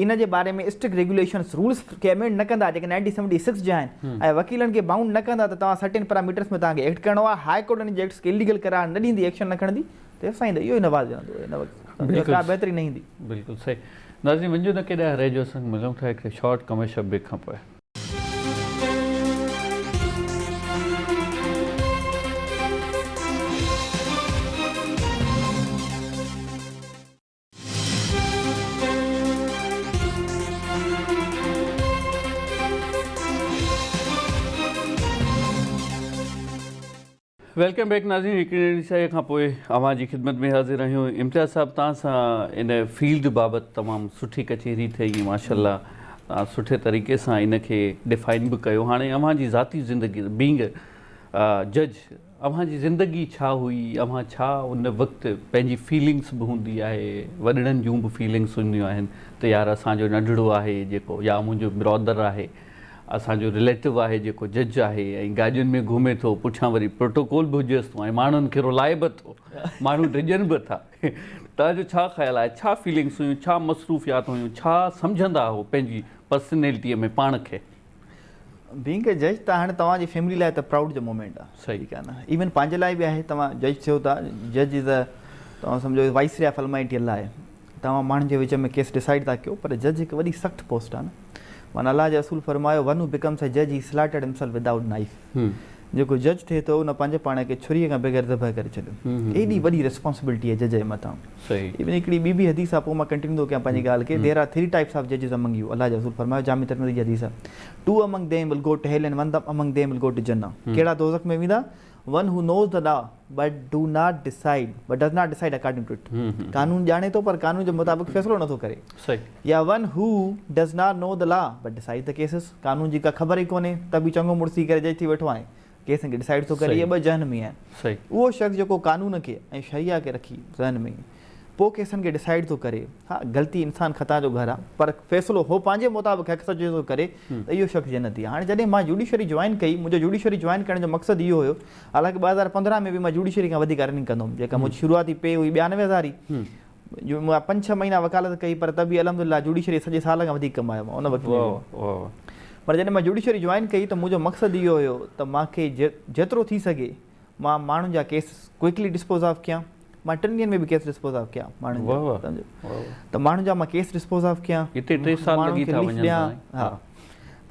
ان جي باري ۾ اسٽرڪٽ ريگيوليشنس رولس کي امينڊ نه ڪندا جيڪي نائنٽين سيونٽي سڪس جا آهن ۽ وڪيلن کي بائونڊ نه ڪندا ته توهان سرٽين پراميٽرس ۾ توهان کي ايڪٽ ڪرڻو آهي، هاء ڪورٽ ان جي ايڪٽس کي اليگل قرار نه ڏيندي ايڪشن نه کڻندي تيستائين ته اهو ئي نواز رهندو هن وقت. ڪا بهتري نه ايندي. بلڪل صحيح ناظرين وڃجو نه ڪيڏانهن رهجو اسان ملون ٿا هڪ شارٽ ڪمرشل بريڪ کان پوء. Welcome back ناظرين هڪڙي ننڍي سائي کان پوء اوهان جي خدمت ۾ حاضر آهيون امتياز صاحب توهان سان ان فيلڊ بابت تمام سٺي ڪچهري ٿي ۽ ماشاءالله توهان سٺي طريقي سان ان کي ڊفائن به ڪيو هاڻي اوهان جي ذاتي زندگي بينگ جج اوهان جي زندگي ڇا هئي اوهان ڇا ان وقت پنهنجي فيلنگس به هوندي آهي وڏڙن جون به فيلنگس هونديون آهن ته يار اسان جو ننڍڙو آهي جيڪو يا منهنجو برادر آهي اسان جو رليٽو آهي جيڪو جج آهي ۽ گاڏين ۾ گهمي ٿو پٺيان وري پروٽوڪول به هجيس ٿو ۽ ماڻهن کي رلائي به ٿو ماڻهو ڊڄن به ٿا توهان جو ڇا خيال آهي ڇا فيلنگس هيون ڇا مصروفيات هيون ڇا سمجهندا هو پنهنجي پرسنلٽي ۾ پاڻ کي. بينگ اي جج ته هاڻي توهان جي فيملي لاء ته پرائوڊ جو مومينٽ آهي صحيح ٺيڪ آهي نه ايون پنهنجي لاء به آهي توهان جج ٿيو ٿا جج از ا توهان سمجهو وائس ري آف المائٽي الله آهي توهان ماڻهن جي وچ ۾ ڪيس ڊسائيڊ ٿا ڪيو پر جج هڪ وڏي سخت پوسٽ آهي نه معنيٰ الله جي رسول فرمايو one who becomes a جج he slaughtered himself without knife جيڪو جج ٿئي ٿو ان پنهنجي پاڻ کي ڇري کان بغير ذبح ڪري ڇڏيو ايڏي وڏي ريسپانسبلٽي آهي جج جي مٿان ايون هڪڙي ٻي به حديث آهي پوء مان ڪنٽينيو ٿو ڪيان پنهنجي ڳالهه کي there are three types of ججز among you الله جي رسول فرمايو جامع ترمذي جي حديث آهي two among them will go to hell and one among them will go to جنه ڪهڙا دوزخ ۾ ويندا one who knows the law but do not decide but does not decide according to it قانون ڄاڻي ٿو پر قانون جي مطابق فيصلو نٿو ڪري يا one who does not know the law but decide the cases قانون جي ڪا خبر ئي ڪونهي ته به چڱو مڙس ٿي ڪري جج ٿي ويٺو آهي ڪيسن کي ڊسائيڊ ٿو ڪري اهي ٻه جهنمي آهن اهو شخص جيڪو قانون کي ۽ شريعه کي رکي ذهن ۾ پوء ڪيسن کي ڊسائيڊ ٿو ڪري، ها غلطي انسان خطا جو گهر آ پر فيصلو هو پنهنجي مطابق حق سچ جو ٿو ڪري ته اهو شخص جنتي آ. هاڻي جڏهن مان جوڊيشري جوائن ڪئي منهنجو جوڊيشري جوائن ڪرڻ جو مقصد اهو هيو حالانڪه 2015 ۾ به مان جوڊيشري کان وڌيڪ ارننگ ڪندو هوم جيڪا منهنجي شروعاتي پي هئي 92 هزار هئي جو مان پنج ڇهه مهينا وڪالت ڪئي پر ته به الحمدلله جوڊيشري سڄي سال کان وڌيڪ ڪمايو مان ان وقت ۾ به پر جڏهن مان جوڊيشري جوائن ڪئي ته منهنجو مقصد اهو هيو ته مان کي جيترو ٿي سگهي مان ماڻهن جا ڪيس ڪوئڪلي ڊسپوز آف ڪيان مان ٽن ڏينهن ۾ به ڪيس ڊسپوز آف ڪيا ماڻهن جا سمجهو ته ماڻهن جا مان ڪيس ڊسپوز آف ڪيان هتي ٽي سال لڳي ٿا وڃن ها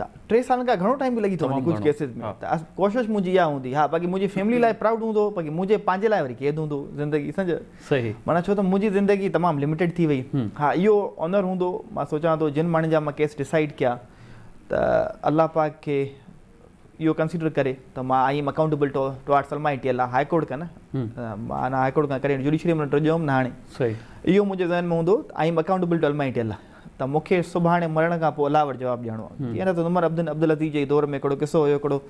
ته ٽي سالن کان گهڻو ٽائيم به لڳي ٿو وڃي ڪجهه ڪيسز ۾ ته ڪوشش منهنجي اها هوندي ها باقي منهنجي فيملي لاء پرائوڊ هوندو باقي منهنجي پنهنجي لاء وري قيد هوندو زندگي سمجهه صحيح معنيٰ ڇو ته منهنجي زندگي تمام لميٽيڊ ٿي وئي ها اهو آنر هوندو مان سوچان ٿو جن ماڻهن جا مان ڪيس ڊسائيڊ ڪيا ته الله پاڪ کي اهو ڪنسيڊر ڪري ته مان I am accountable to towards almighty Allah high court کان نه مان هاء ڪورٽ کان ڪڏهن جوڊيشري ۾ ڊڄيو هوم نه هاڻي اهو منهنجي ذهن ۾ هوندو ته I am accountable to almighty Allah ته مون کي سڀاڻي مرڻ کان پوء الله وٽ جواب ڏيڻو آهي جيئن حضرت عمر عبد عبدالعزيز جي دور ۾ هڪڙو قصو هيو هڪڙو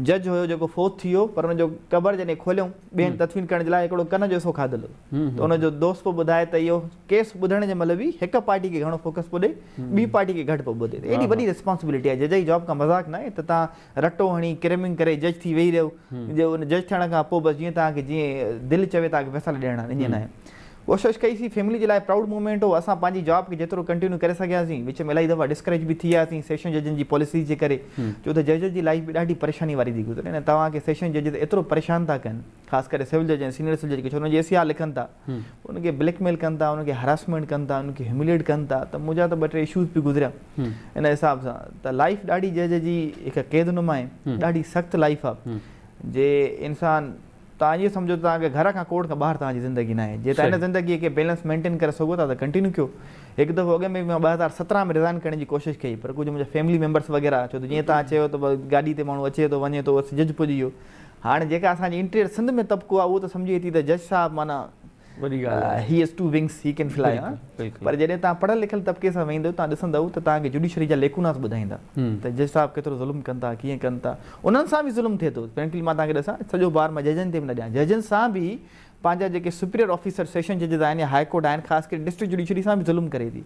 جج هيو جيڪو فوت ٿي ويو پر ان جو قبر جڏهن کوليائون ٻئي هنڌ تدفين ڪرڻ جي لاء هڪڙو ڪن جو حصو کاڌل هو ته ان جو دوست پيو ٻڌائي ته اهو ڪيس ٻڌڻ جي مهل به هڪ پارٽي کي گهڻو فوڪس پيو ڏئي ٻي پارٽي کي گهٽ پيو ٻڌي ته ايڏي وڏي ريسپانسبلٽي آهي جج جي جاب ڪا مذاق ناهي ته توهان رٽو هڻي ڪريمنگ ڪري جج ٿي ويهي رهيو جو ان جج ٿيڻ کان پوء بس جيئن توهان کي جيئن دل چوي توهان کي فيصلا ڏيڻا آهن ائين ناهي ڪوشش ڪئي سين فيملي جي لاء پرائوڊ مومينٽ هو اسان پنهنجي جاب کي جيترو ڪنٽينيو ڪري سگهياسين وچ ۾ الاهي دفعا ڊسڪريج به ٿي وياسين سيشن ججن جي پاليسيز جي ڪري ڇو ته ججز جي لائف به ڏاڍي پريشاني واري ٿي گذري ۽ توهان کي سيشن ججز ايترو پريشان ٿا ڪن خاص ڪري سول جج ۽ سينيئر سول جج کي ڇو انهن جي اي سي آر لکن ٿا انهن کي بليڪ ميل ڪن ٿا انهن کي هراسمينٽ ڪن ٿا انهن کي هيومليٽ ڪن ٿا ته منهنجا ته ٻه ٽي اشوز به گذريا ان حساب سان ته لائف ڏاڍي جج جي هڪ قيد نما آهي ڏاڍي سخت لائف آهي جي انسان توهان ائين سمجهو ته توهان کي گهر کان ڪورٽ کان ٻاهر توهان جي زندگي ناهي. جي توهان ان زندگيء کي بيلنس مينٽين ڪري سگهو ٿا ته ڪنٽينيو ڪيو. هڪ دفعو اڳ ۾ به مان 2017 ۾ ريزائن ڪرڻ جي ڪوشش ڪئي پر ڪجهه منهنجا فيملي ميمبرس وغيره ڇو ته جيئن توهان چيو ته گاڏي تي ماڻهو اچي ٿو وڃي ٿو بس جج پڄي ويو. هاڻي جيڪا اسان جي انٽيريئر سنڌ ۾ طبقو آهي اهو ته سمجهي ٿي ته جج صاحب معنيٰ وڏي ڳالهه آهي. He has two wings he can fly ها پر جڏهن توهان پڙهيل لکيل طبقي سان ويندؤ توهان ڏسندؤ ته توهان کي جوڊيشري جا ليڪوناس ٻڌائيندا ته جج صاحب ڪيترو ظلم ڪن ٿا ڪيئن ڪن ٿا انهن سان به ظلم ٿئي ٿو فرينڪلي مان توهان کي ڏسان سڄو بار مان ججن تي به نه ڏيان ججن سان به پنهنجا جيڪي سپريئر آفيسر سيشن ججز آهن يا هاء ڪورٽ آهن خاص ڪري ڊسٽرڪٽ جوڊيشري سان به ظلم ڪري ٿي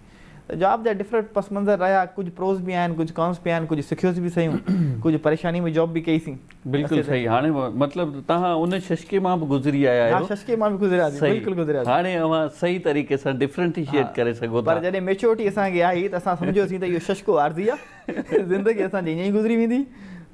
ته جاب جا ڊفرنٽ پس منظر رهيا ڪجهه پروز به آهن ڪجهه ڪانس به آهن ڪجهه سکيوس به سهيون ڪجهه پريشاني ۾ جاب به ڪئي سين. بلڪل صحيح هاڻي مطلب توهان ان ششڪي مان به گذري آيا آهيو. ها ششڪي مان به گذرياسين بلڪل گذرياسين. هاڻي اوهان صحيح طريقي سان ڊفرنٽيشيٽ ڪري سگهو ٿا. پر جڏهن ميچورٽي اسان کي آئي ته اسان سمجهيوسين ته اهو ششڪو عارضي آهي زندگي اسان جي ائين ئي گذري ويندي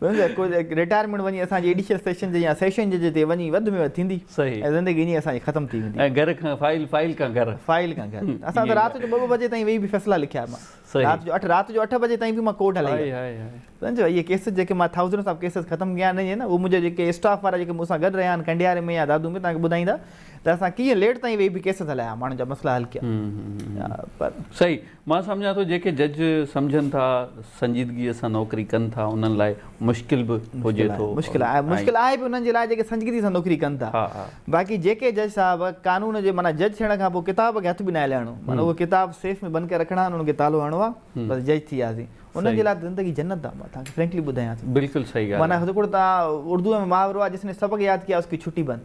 سمجهيو رٽائرمينٽ وڃي اسان جي ايڊيشنل سيشن جج يا سيشن جج تي وڃي وڌ ۾ وڌ ٿيندي ۽ زندگي ائين اسان جي ختم ٿي ويندي. ۽ گهر کان فائل فائل کان گهر. فائل کان گهر. اسان ته رات جو ٻه ٻه بجي تائين ويهي به فيصلا لکيا مان رات جو اٺ رات جو اٺ بجي تائين به مان ڪورٽ هلائي آهي. سمجهيو اهي ڪيسز جيڪي مان ٿائوزنڊس آف ڪيسز ختم ڪيا آهن نه اهي منهنجا جيڪي اسٽاف وارا جيڪي مون سان گڏ رهيا آهن ڪنڊياري ۾ يا دادو ۾ توهان کي ٻڌائيندا ته اسان ڪيئن ليٽ تائين ويهي به ڪيسز هلايا ماڻهن جا مسئلا حل ڪيا پر صحيح مان سمجهان ٿو جيڪي جج سمجهن ٿا سنجيدگيء سان نوڪري ڪن ٿا انهن لاء مشڪل به هجي ٿو. مشڪل آهي مشڪل آهي به انهن جي لاء جيڪي سنجيدگي سان نوڪري ڪن ٿا باقي جيڪي جج صاحب قانون جي معنيٰ جج ٿيڻ کان پوء ڪتاب کي هٿ به ناهي لائڻو معنيٰ اهو ڪتاب سيف ۾ بند ڪري رکڻا آهن انهن کي تالو هڻڻو آهي بس جج ٿي وياسين انهن جي لاء ته زندگي جنت آهي مان توهان کي فرينڪلي ٻڌايان ٿو. بلڪل صحيح ڳالهه معنيٰ هڪڙو توهان اردو ۾ محاورو آهي جس ني سبق ياد ڪيا اس ڪي ڇٽي بند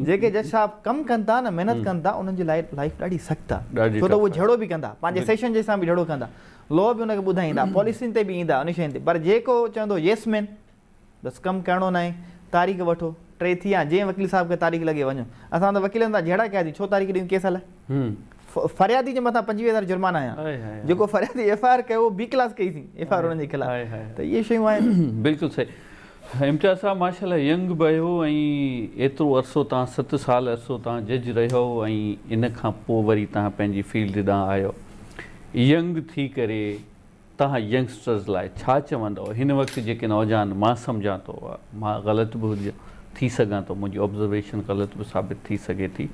جيڪي جج صاحب ڪم ڪن ٿا نه محنت ڪن ٿا انهن جي لاء لائف ڏاڍي سخت آهي ڇو ته اهي جهيڙو به ڪندا پنهنجي سيشن جج سان به جهيڙو ڪندا لا به ان کي ٻڌائيندا پاليسين تي به ايندا ان شين تي پر جيڪو چوندو يس مين بس ڪم ڪرڻو ناهي تاريخ وٺو ٽي ٿي ويا جنهن وڪيل صاحب کي تاريخ لڳي وڃو اسان ته وڪيلن سان جهيڙا ڪياسين ڇو تاريخ ڏيون ڪيس هلائي فريادي جي مٿان 25 هزار جرمانا آيا جيڪو فريادي ايف I R ڪيو بي ڪلاس ڪئي سين ايف I R انهن جي خلاف ته اهي شيون آهن. بلڪل صحيح امتياز صاحب ماشاءالله ينگ به آهيو ۽ ايترو عرصو تان 7 سال عرصو تان جج رهيو ۽ ان کان پوء وري تان پنهنجي فيلڊ ڏانهن آيو ينگ ٿي ڪري توهان ينگسٽرز لاء ڇا چوندؤ؟ هن وقت جيڪي نوجوان مان سمجهان ٿو مان غلط به هجان ٿي سگهان ٿو منهنجي آبزرويشن غلط به ثابت ٿي سگهي ٿي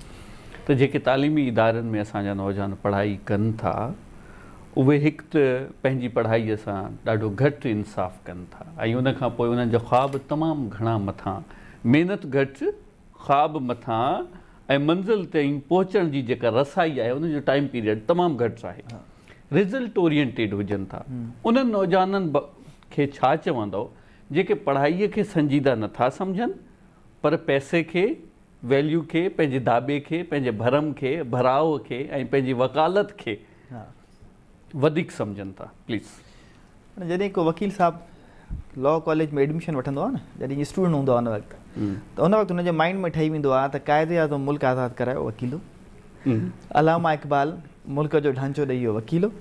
ته جيڪي تعليمي ادارن ۾ اسان جا نوجوان پڙهائي ڪن ٿا اهي هڪ ته پنهنجي پڙهائي سان ڏاڍو گهٽ انصاف ڪن ٿا ۽ ان کان پوء انهن جا خواب تمام گهڻا مٿان محنت گهٽ خواب مٿان ۽ منزل تائين پهچڻ جي جيڪا رسائي آهي ان جو ٽائيم پيريڊ تمام گهٽ آهي. رزلٽ اورينٽيڊ هجن ٿا انهن نوجوانن کي ڇا چوندؤ جيڪي پڙهائي کي سنجيده نٿا سمجهن پر پئسي کي ويليو کي پنهنجي داٻي کي پنهنجي ڀرم کي ڀراء کي ۽ پنهنجي وڪالت کي وڌيڪ سمجهن ٿا پليز. جڏهن ڪو وڪيل صاحب لا ڪاليج ۾ ايڊميشن وٺندو آهي نه جڏهن اسٽوڊنٽ هوندو آهي ان وقت ته ان وقت هن جي مائنڊ ۾ ٺهي ويندو آهي ته قائد اعظم ملڪ آزاد ڪرايو وڪيل هو علامه اقبال ملڪ جو ڍانچو ڏئي ويو وڪيل هو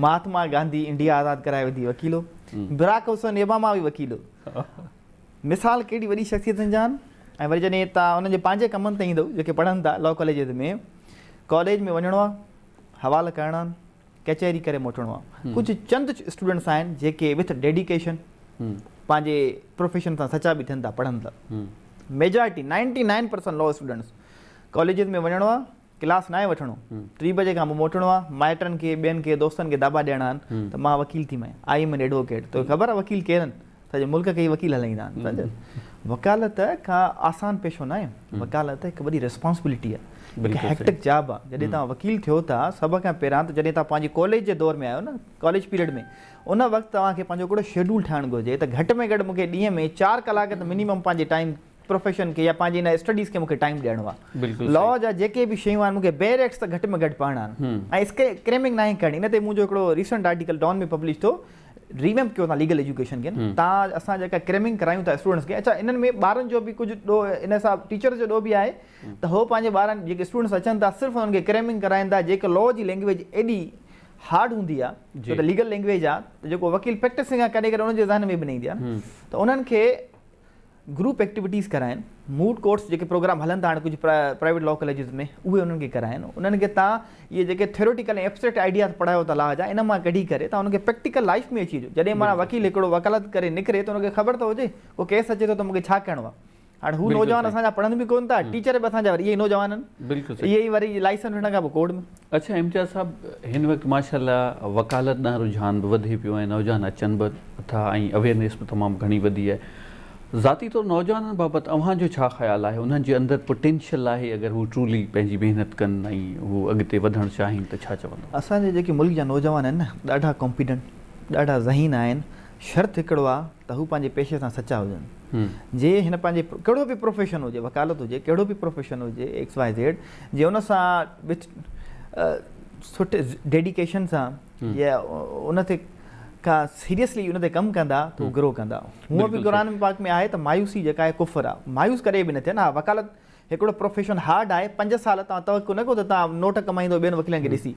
مهاتما گانڌي انڊيا آزاد ڪرائي وڌي وڪيل هو براڪ حسين اوباما به وڪيل هو مثال ڪهڙي وڏي شخصيتن جا آهن ۽ وري جڏهن تان انهن جي پنهنجي ڪمن تي ايندو جيڪي پڙهن ٿا لا ڪاليجز ۾ ڪاليج ۾ وڃڻو آهي حوال ڪرڻا آهن ڪچهري ڪري موٽڻو آ. ڪجهه چند اسٽوڊنٽس آهن جيڪي وٿ ڊيڊيڪيشن پنهنجي پروفيشن سان سچا به ٿين ٿا پڙهن ٿا. Majority 99% law students colleges ۾ وڃڻو آ ڪلاس ناهي وٺڻو ٽي بجي کان پوء موٽڻو آ مائٽن کي ٻين کي دوستن کي داٻا ڏيڻا آهن ته مان وڪيل ٿي ويم I M N advocate توکي خبر آ وڪيل ڪير آهن سڄي ملڪ کي ئي وڪيل هلائيندا آهن سمجهيو وڪالت ڪا آسان پيشو ناهي وڪالت هڪ وڏي ريسپانسبلٽي آهي هڪ هيڪٽڪ جاب آهي جڏهن توهان وڪيل ٿيو ٿا سڀ کان پهريان ته جڏهن توهان پنهنجي ڪاليج جي دور ۾ آهيو نه ڪاليج پيريڊ ۾ ان وقت توهان کي پنهنجو هڪڙو شيڊول ٺاهڻ گهرجي ته گهٽ ۾ گهٽ مونکي ڏينهن ۾ 4 ڪلاڪ ته منيمم پنهنجي ٽائيم پروفيشن کي يا پنهنجي ان اسٽڊيز کي مونکي ٽائيم ڏيڻو آهي لا جا جيڪي به شيون آهن مونکي بير ايڪس ته گهٽ ۾ گهٽ پڙهڻا آهن ۽ اسڪريمنگ ناهي ڪرڻي ان تي منهنجو هڪڙو ريسنٽ آرٽيڪل ڊان ۾ پبلش ٿيو ريويمپ ڪيو ٿا ليگل ايجوڪيشن کي تان اسان جيڪا ڪريمنگ ڪرايون ٿا اسٽوڊنٽس کي اڇا انهن ۾ ٻارن جو به ڪجهه ڏوهه ان حساب ٽيچرز جو ڏوهه به آهي ته هو پنهنجي ٻارن جيڪي اسٽوڊنٽس اچن ٿا صرف انهن کي ڪريمنگ ڪرائين ٿا جيڪا لا جي لينگويج ايڏي هارڊ هوندي آهي ڇو ته ليگل لينگويج آهي ته جيڪو وڪيل پريڪٽسنگ آهي ڪڏهن ڪڏهن انهن جي ذهن ۾ به نه ايندي آهي ته انهن کي گروپ ايڪٽيوٽيز ڪرائين، موڊ ڪورٽس جيڪي پروگرام هلن ٿا هاڻي ڪجهه پرائيويٽ لا ڪاليجز ۾ اهي انهن کي ڪرائين، انهن کي تان اهي جيڪي ٿيوريٽيڪل ۽ ايبسٽريڪٽ آئيڊياز پڙهايو ٿا لا جا ان مان ڪڍي ڪري تان انهن کي پريڪٽيڪل لائيف ۾ اچي اچو جڏهن معنيٰ وڪيل هڪڙو وڪالت ڪري نڪري ته ان کي خبر ته هجي ڪو ڪيس اچي ٿو ته مون کي ڇا ڪرڻو آهي هاڻي هو نوجوان اسان جا پڙهن به ڪونه ٿا ٽيچر به اسان جا وري اهي ئي نوجوان آهن اهي ئي وري لائسنس وٺڻ کان پوء ڪورٽ ۾. اڇا امتياز صاحب هن وقت ماشاءالله وڪالت ڏانهن رجحان به وڌي پيو ۽ نوجوان اچن به ٿا ۽ اويئرنيس به تمام گهڻي وڌي آهي ذاتي طور نوجوانن بابت اوهان جو ڇا خيال آهي انهن جي اندر پوٽينشل آهي اگر هو ٽرولي پنهنجي محنت ڪن ۽ هو اڳتي وڌڻ چاهين ته ڇا چوندو؟ اسان جي جيڪي ملڪ جا نوجوان آهن نه ڏاڍا ڪامپيٽنٽ ڏاڍا ذهين آهن شرط هڪڙو آهي ته هو پنهنجي پيشي سان سچا هجن جي هن پنهنجي ڪهڙو به پروفيشن هجي وڪالت هجي ڪهڙو به پروفيشن هجي ايڪس وائي زيڊ جي ان سان وٿ سٺي ڊيڊيڪيشن سان يا ان تي کا سيريسلي ان تي ڪم ڪندا ته هو گرو ڪندا. هونء به قرآن پاڪ ۾ آهي ته مايوسي جيڪا آهي ڪفر آهي. مايوس ڪڏهن به نه ٿين. ها وڪالت هڪڙو پروفيشن هارڊ آهي. پنج سال توهان توقع نه ڪيو ته توهان نوٽ ڪمائيندو ٻين وڪيلن کي ڏسي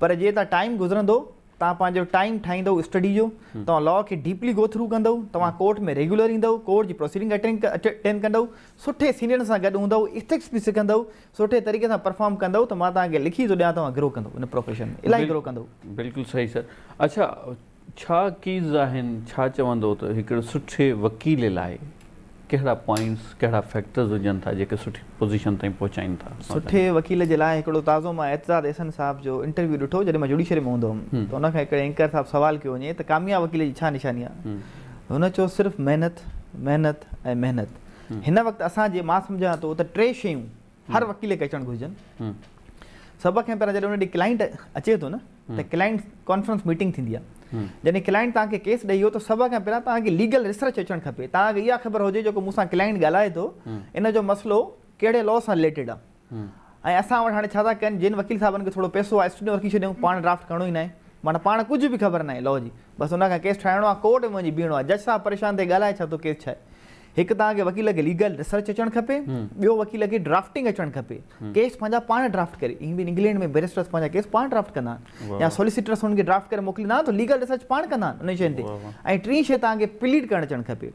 پر جي توهان ٽائيم گذرندو توهان پنهنجو ٽائيم ٺاهيندؤ اسٽڊي جو، توهان لا کي ڊيپلي گو ٿرو ڪندؤ، توهان ڪورٽ ۾ ريگيولر ايندؤ، ڪورٽ جي پروسيڊنگ اٽينڊ ڪندؤ، سٺي سينيئرن سان گڏ هوندؤ، ايٿڪس به سکندؤ، سٺي طريقي سان پرفارم ڪندؤ ته مان توهان کي لکي ٿو ڏيان توهان گرو ڪندؤ ان پروفيشن ۾ الاهي گرو ڪندؤ. بلڪل صحيح سر اڇا ڇا ڪيز آهن ڇا چوندو ته هڪڙي سٺي وڪيل لاء ڪهڙا پوائنٽس ڪهڙا فيڪٽرز هجن ٿا جيڪي سٺي پوزيشن تائين پهچائين ٿا. سٺي وڪيل جي لاء هڪڙو تازو مان اعتزاز احسن صاحب جو انٽرويو ڏٺو جڏهن مان جوڊيشري ۾ هوندو هوم ته ان کان هڪڙي اينڪر صاحب سوال ڪيو وڃي ته ڪامياب وڪيل جي ڇا نشاني آهي هن چيو صرف محنت محنت ۽ محنت هن وقت اسان جي مان سمجهان ٿو ته ٽي شيون هر وڪيل کي اچڻ گهرجن. سڀ کان پهريان جڏهن ان ڏي ڪلائنٽ اچي ٿو نه ته ڪلائنٽ ڪانفرنس ميٽنگ ٿيندي آهي. جڏهن ڪلائنٽ توهان کي ڪيس ڏئي ويو ته سڀ کان پهريان توهان کي ليگل ريسرچ اچڻ کپي. توهان کي اها خبر هجي جيڪو مون سان ڪلائنٽ ڳالهائي ٿو ان جو مسئلو ڪهڙي لا سان رليٽيڊ آهي. ۽ اسان وٽ هاڻي ڇا ٿا ڪن جن وڪيل صاحبن کي ٿورو پئسو آهي اسٽوڊيو رکي ڇڏيائون پاڻ ڊرافٽ ڪرڻو ئي ناهي معنيٰ پاڻ ڪجهه به خبر ناهي لا جي بس ان کان ڪيس ٺاهڻو آهي ڪورٽ ۾ وڃي بيهڻو آهي جج صاحب پريشان ٿئي ڳالهائي ڇا ٿو ڪيس ڇا آهي. هڪ توهان کي وڪيل کي ليگل ريسرچ اچڻ کپي، ٻيو وڪيل کي ڊرافٽنگ اچڻ کپي، ڪيس پنهنجا پاڻ ڊرافٽ ڪري، ايون انگلينڊ ۾ بيرسٽرس پنهنجا ڪيس پاڻ ڊرافٽ ڪندا آهن يا سوليسيٽرس انهن کي ڊرافٽ ڪري موڪليندا آهن ته ليگل ريسرچ پاڻ ڪندا آهن انهن شين تي ۽ ٽين شي توهان کي پليڊ ڪرڻ اچڻ کپي.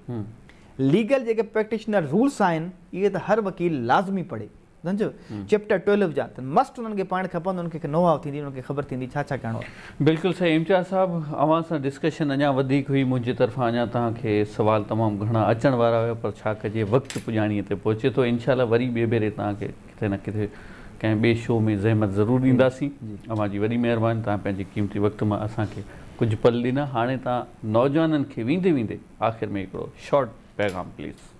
ليگل جيڪي پريڪٽيشنر رولس آهن اهي ته هر وڪيل لازمي پڙهي. سمجهيو چيپٽر ٽويلو جا ته مسٽ انهن کي پڙهڻ کپن انهن کي نو how ٿيندي انهن کي خبر ٿيندي ڇا ڇا ڪرڻو آهي. بلڪل صحيح امتياز صاحب اوهان سان ڊسڪشن اڃا وڌيڪ هئي منهنجي طرفان اڃا توهان کي سوال تمام گهڻا اچڻ وارا هيا پر ڇا ڪجي وقت پڄاڻي تي پهچي ٿو انشاء الله وري ٻئي ڀيري توهان کي ڪٿي نه ڪٿي ڪنهن ٻئي شو ۾ زحمت ضرور ڏينداسين اوهان جي وڏي مهرباني توهان پنهنجي قيمتي وقت مان اسان کي ڪجهه پل ڏنا هاڻي توهان نوجوانن کي ويندي ويندي آخر ۾ هڪڙو شارٽ پيغام پليز.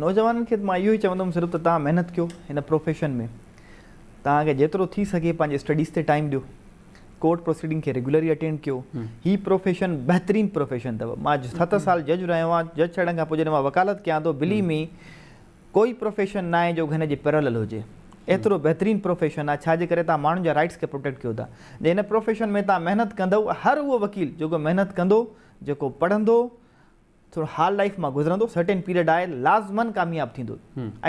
نوجوانن کي ته مان اهو ئي چوندم صرف ته توهان محنت ڪيو هن پروفيشن ۾ توهان کي جيترو ٿي سگهي پنهنجي اسٽڊيز تي ٽائيم ڏيو ڪورٽ پروسيڊنگ کي ريگيولرلي اٽينڊ ڪيو هي پروفيشن بهترين پروفيشن اٿو مان ست سال جج رهيو آهيان جج ڇڏڻ کان پوء جڏهن مان وڪالت ڪيان ٿو بليو مي ڪوئي پروفيشن ناهي جو هن جي پيرالل هجي ايترو بهترين پروفيشن آهي ڇا جي ڪري توهان ماڻهن جا رائٽس کي پروٽيڪٽ ڪيو ٿا جي هن پروفيشن ۾ توهان محنت ڪندو هر اهو وڪيل جيڪو محنت ڪندو جيڪو پڙهندو ٿورو هارڊ لائيف مان گذرندو سرٽين پيريڊ آهي لازمن ڪامياب ٿيندو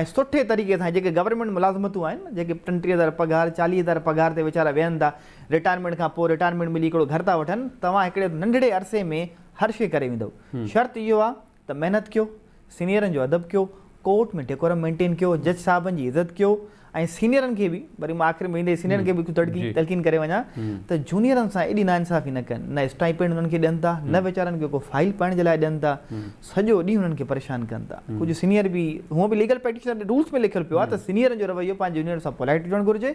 ۽ سٺي طريقي سان جيڪي گورنمينٽ ملازمتون آهن نه جيڪي 35 هزار پگهار 40 هزار پگهار تي ويچارا ويهن ٿا رٽائرمينٽ کان پوء رٽائرمينٽ ملي هڪڙو گهر ٿا وٺن توهان هڪڙي ننڍڙي عرصي ۾ هر شي ڪري ويندو شرط اهو آهي ته محنت ڪيو سينيئرن جو ادب ڪيو ڪورٽ ۾ ڊيڪورم مينٽين ڪيو جج صاحبن جي عزت ڪيو ۽ سينيئرن کي به وري مان آخر ۾ ويندي سينيئرن کي به هڪ تڙڪي تلقين ڪري وڃان ته جونيئرن سان ايڏي ناانصافي نه ڪن نه اسٽائپينڊ انهن کي ڏين ٿا نه ويچارن کي ڪو فائل پڙهڻ جي لاء ڏين ٿا سڄو ڏينهن انهن کي پريشان ڪن ٿا ڪجهه سينيئر به هونء به ليگل پريڪٽيشنر رولس ۾ لکيل پيو آهي ته سينيئرن جو رويو پنهنجي جونيئر سان پولائيٽ هجڻ گهرجي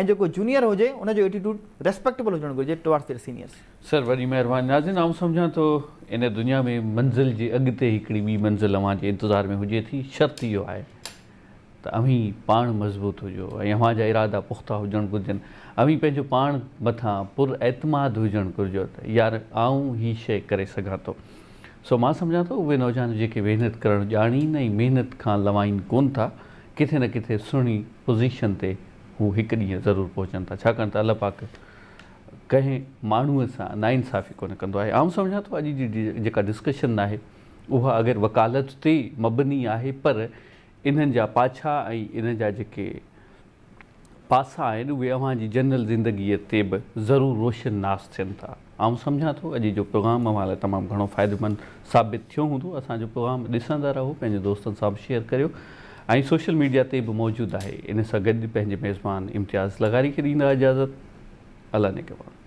۽ جيڪو جونيئر هجي ان جو ايٽيٽيوڊ ريسپيڪٽبل هجڻ گهرجي ٽوارڊس there seniors. سر وڏي مهرباني ناظرين آئون سمجهان ٿو ان دنيا ۾ منزل جي اڳتي هڪڙي ٻي منزل اوهان جي انتظار ۾ هجي ٿي شرط اهو آهي ته اوهين پاڻ مضبوط هجو ۽ اوهان جا ارادا پختا هجڻ گهرجن. اوهين پنهنجو پاڻ مٿان پر اعتماد هجڻ گهرجو ته يار آئون هي شيء ڪري سگهان ٿو. سو مان سمجهان ٿو اهي نوجوان جيڪي محنت ڪرڻ ڄاڻين ۽ محنت کان لوائين ڪونه ٿا، ڪٿي نه ڪٿي سهڻي پوزيشن تي هو هڪ ڏينهن ضرور پهچن ٿا. ڇاڪاڻ ته الله پاڪ ڪنهن ماڻهوء سان ناانصافي ڪونه ڪندو آهي. آئون سمجهان ٿو اڄ جي جيڪا ڊسڪشن آهي اها اگر وڪالت تي مبني آهي پر انهن جا پاڇا ۽ انهن جا جيڪي پاسا آهن اهي اوهان جي جنرل زندگيء تي به ضرور روشن ناس ٿين ٿا. آئون سمجهان ٿو اڄ جو پروگرام اوهان لاء تمام گهڻو فائديمند ثابت ٿيو هوندو. اسان جو پروگرام ڏسندا رهو، پنهنجي دوستن سان به شيئر ڪريو ۽ سوشل ميڊيا تي به موجود آهي. ان سان گڏ پنهنجي ميزبان امتياز لغاري کي ڏيندا اجازت. الله نگهبان.